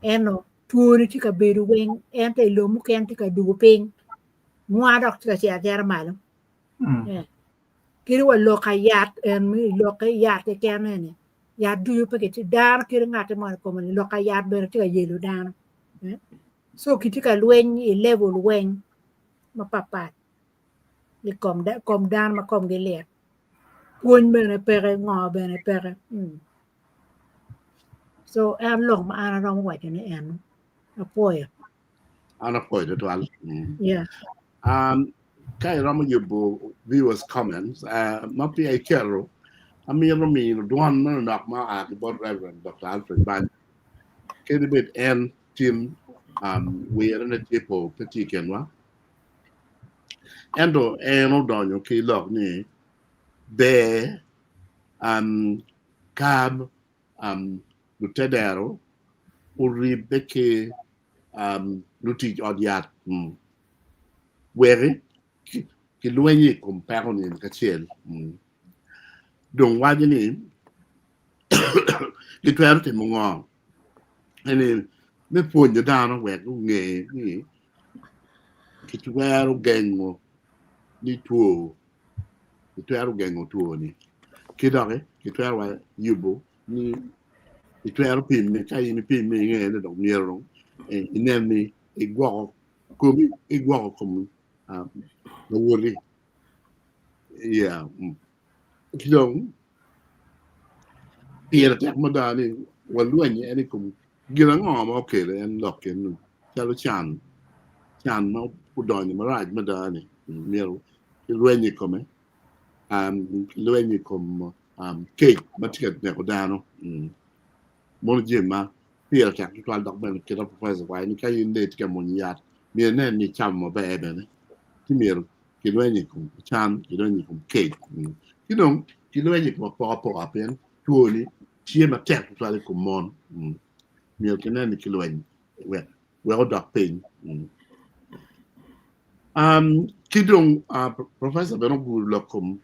Speaker 2: ento twoni tye ka bedo weng ento i lobo mukene tye ka dugo piny nwa dok tye ka cito acita malo kadi wa lok yat en lok yat keken eni yat ducu pe gitye dano kadi ngati mo i kome lok yat bene tye ka yelo dano so kitye ka lweny i level weng mapatpat i kom dano ma komgi lit pwony bene peke ngo bene peke. So en lok ma an aromo waco ni eno apwoyo.
Speaker 1: An apwoyo tutwal.
Speaker 2: Yeah.
Speaker 1: Ka iromo yubo viewers comments ma peya iketo amito miyo dwon manok ma oa ki bot Reverend Dr. Alfred Banya kadi bed en tin wire ne tye po pe tye i kinwa ento en odonyo ki lok ni ber kab lutedero oribbe ki lutic ot yat wek kilweny i kom peko-ni kacel. Dong waco ni gitwero timo ngo? Eni me pwonyo dano wek gunge ni kitwero gengo ni two itwero gengo two-ni ki doki itwero wa yubo ni itwero pimme ka in ipimme inge ni dong myero dong inen ni igwoko komi igwoko kom lawoti yeah ki dong pire tek mada ni walweny en i kom gin ango ma okelo en lok eno calo can can ma odonyo marac mada ni myero kilweny i kome kilweny i kom kec ma tye ka neko dano mono jami ma pire tek tutwal dok bene kita professor waco ni ka in dong itye ka mwonyo yat myero inen ni icamo maber bene ci myero kilweny i kom can kilweny i kom kec ki dong kilweny i kom apokapoka pien twoni tye matek tutwal i kom mon myero kinen ni kilweny wek wek odok piny. Ki dong professor bene ogudo lok kom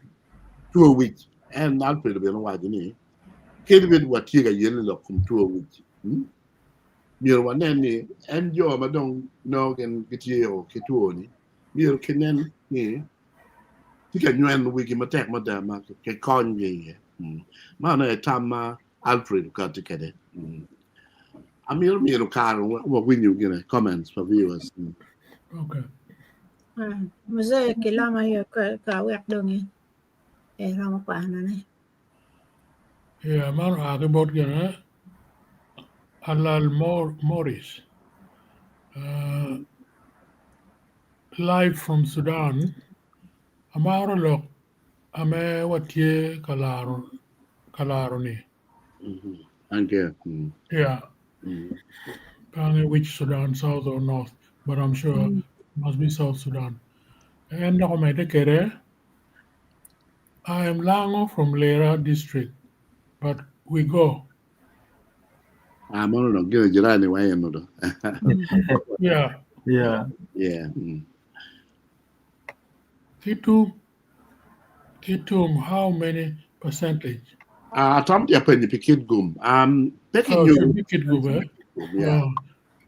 Speaker 1: two wic en Alfred bene owaco ni kadi bed watye ka yelle lok kom two wic myero wanen ni en jo ma dong nongo gin gitye ki two ni myero kinen ni tye ka nyweno wigi matek mada ma kikonygi iye. Man aye tam ma Alfred okati kwede. Amito mino kare wawinyo gine comments pa viewers.
Speaker 6: Okay.
Speaker 2: Mzee kilama hiyo ka wek dong eromo kwanone.
Speaker 6: Yeah, man oa ki bot gine Alal Morris. Live from Sudan. Amaro lok ame watye ka laro. kalaro-ni.
Speaker 1: Thank you.
Speaker 6: Yeah. Apparently which Sudan, South or North, but I'm sure it must be South Sudan. En dok omedde kwede, I am Lango from Lira district, but we go.
Speaker 1: Ah, mono dong gino jirani wa eno do.
Speaker 6: Yeah.
Speaker 3: Yeah.
Speaker 1: Yeah.
Speaker 6: Kitum, Kitum, how many percentage?
Speaker 1: Ah, atam tia penyo pi Kitgum. Peki
Speaker 6: Oh,
Speaker 1: nyo.
Speaker 6: should be Kitgum, eh?
Speaker 1: Yeah.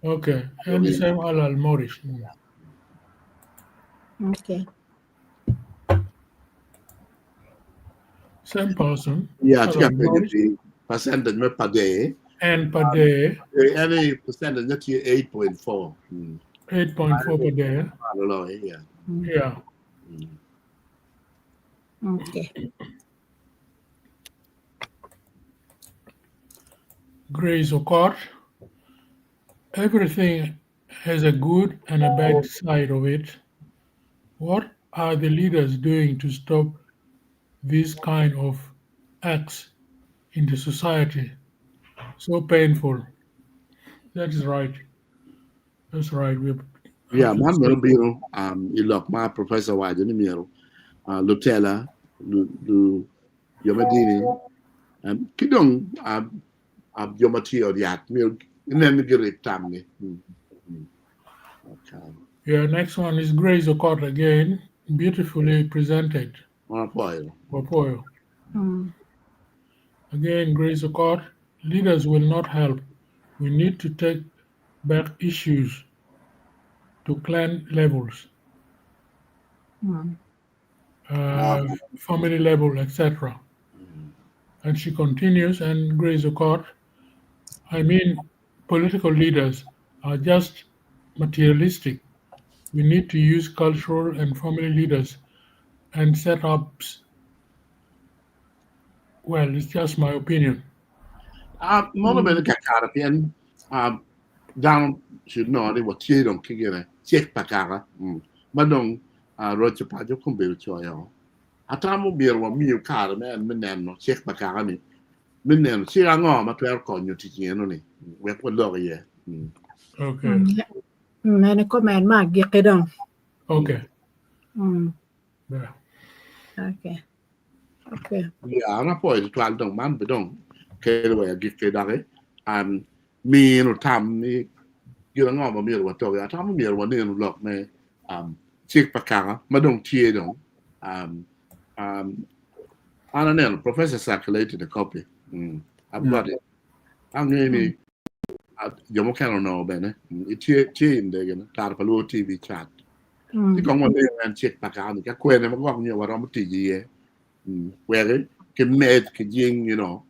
Speaker 6: Oh, okay. And the same Alal Morris.
Speaker 2: Okay.
Speaker 6: Same person.
Speaker 1: Yeah, tia
Speaker 6: Alal
Speaker 1: penyo
Speaker 6: Morris.
Speaker 1: pi percentage me per day.
Speaker 6: And per day.
Speaker 1: Any percentage that you 8.4.
Speaker 6: 8.4 per day.
Speaker 1: I don't know, yeah.
Speaker 6: Yeah.
Speaker 2: Okay.
Speaker 6: Grace Okot. Everything has a good and a bad side of it. What are the leaders doing to stop this kind of acts in the society? So painful. That is right. That's right. We
Speaker 1: Yeah, man, mero biro, ilok ma Professor Wajo ni mero, Lutela, lu, Yomadini, kidong, Yomati or Yat, mero, nen girip tamni. Okay.
Speaker 6: Yeah, next one is Grace Okot again, beautifully presented.
Speaker 1: Wapoyo.
Speaker 6: Wapoyo. Again, Grace Okot, leaders will not help. We need to take back issues to clan levels, family level, etc. And she continues, and Grace Okot, I mean, political leaders are just materialistic. We need to use cultural and family leaders and setups. Well, it's just my opinion.
Speaker 1: Mono bene kakara pien, down should know they were cheer on kigere, check pakara. Madong, Roger Pajo kumbe choyo. Atamo bier wa miyo kare me en mineno, check pakara ni. Mineno, chira ngo ma twer konyo tichieno ni. Wek wa lori ye.
Speaker 6: Okay.
Speaker 2: Mene comment ma giki dong.
Speaker 6: Okay. Yeah.
Speaker 2: Okay. Okay.
Speaker 1: Yeah, ana po ito twal dong man bedong. Kele wa giki dare. Mi no tam ni gira ngo ma miyo wa toge. Atamo miyo wa neno lok me chik pakara ma dong tie dong. Ana neno professor circulated a copy. I've got it. Angeni jomo kano no bene. Tie tie indegene tar paluo TV chat. Ti kong wa neno en chik pakara ni ka kwene ma gwak nyo wa romo tiji ye. Were ke med ke jing, you know,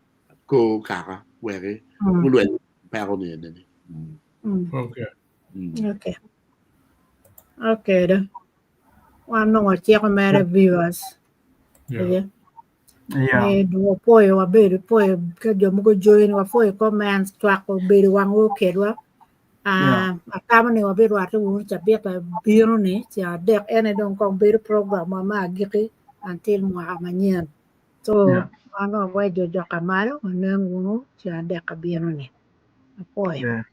Speaker 1: ko kara were ulwe pero ni ni.
Speaker 6: Okay.
Speaker 2: Okay. Okay do. Wan no wa cheko mere viewers.
Speaker 6: Yeah.
Speaker 3: Yeah.
Speaker 2: Do poyo wa bedo poyo ka jomo join wa poyo comments twak o bedo wang o kedwa. Atamo ni wa bedo atu wun chabita biro ni cha dek ene dong kong bedo program wa ma giki until mwaka manyien. So ano wa jo jokamalo waneng wunu cha dek biro ni. Apoyo.
Speaker 3: Yeah.